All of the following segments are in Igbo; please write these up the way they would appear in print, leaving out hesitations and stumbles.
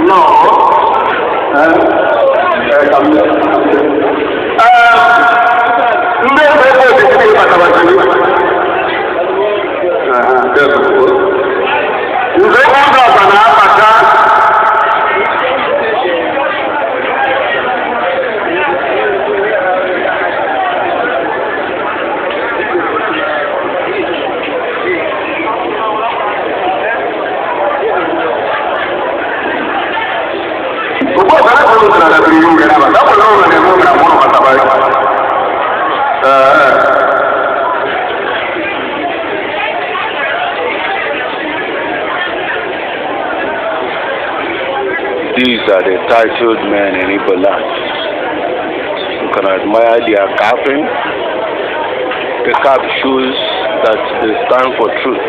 No. Ka m bịa. Ndị ebe ebe okirikiri batabaziri. Nze ụzọ ọba na-abata. Ugbu a ka a kwuru na dabere iwu ga nabata. Ọ bụ na ụlọ na-eme ụlọ mụrụ batabari. These are the titled men in Igbo land. You can admire their capping. The cap shows that they stand for truth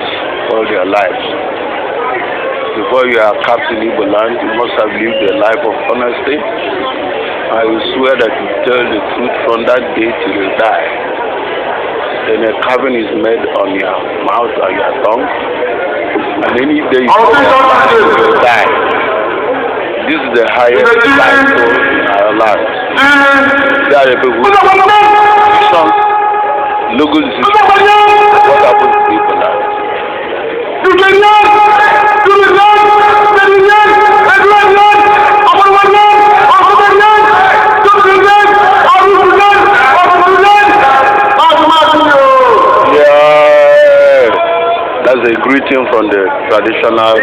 all their lives. Before you are capped in Igbo land, you must have lived a life of honesty. And you swear that you tell the truth from that day till you die. Then a carving is made on your mouth and your tongue. And any day you tell you die. This is the highest title in our land. They are the people who decisions, local decisions, what happens to people now. Yeah, that's a greeting from the traditional.